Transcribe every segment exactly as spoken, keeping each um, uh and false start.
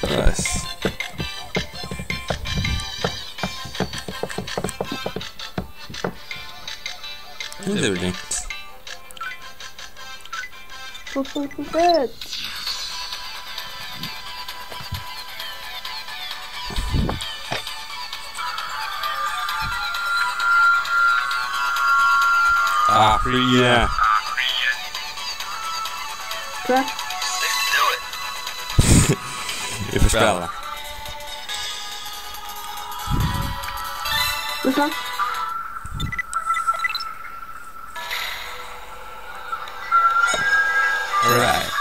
Nice. Tað er ringt. Tut, tut, tut, tut. Ah, free, yeah. Hvat? Eg fari at spæla. Hvussu? Alright.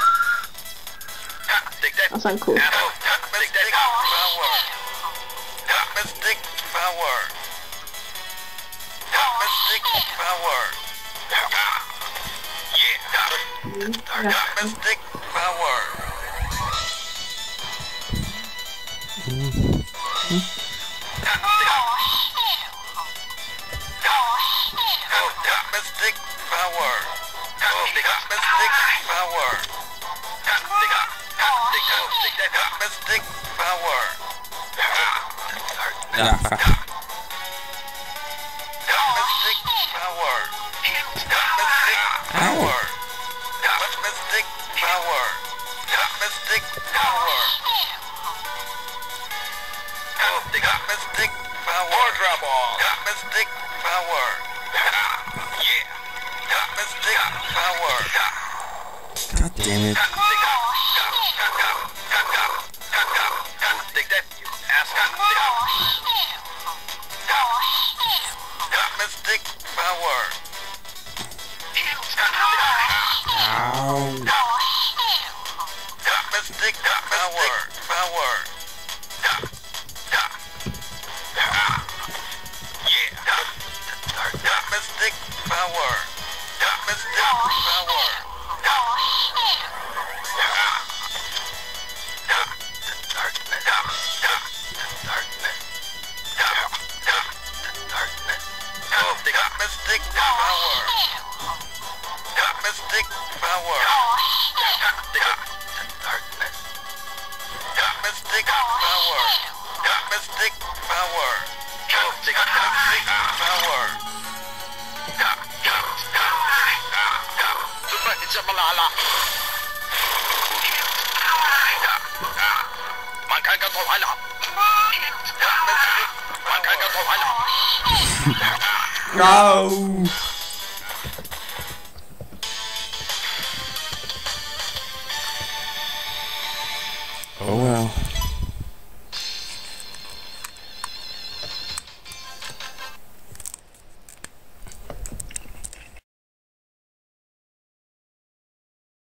That's so cool. Mm, yeah. Ja, fuck. Au. Mystic power. Mystic power. Yeah. Mystic power. God damn it. Take that, you asshole. Mystic power. Ow. Mystic power. Power. Yeah. Mystic power. Mystic power. Mystic power. Mystic power. Mystic power. Mystic power. Mystic power. Man kann ganz auf alle. Man kann ganz auf alle. Au. Oh well.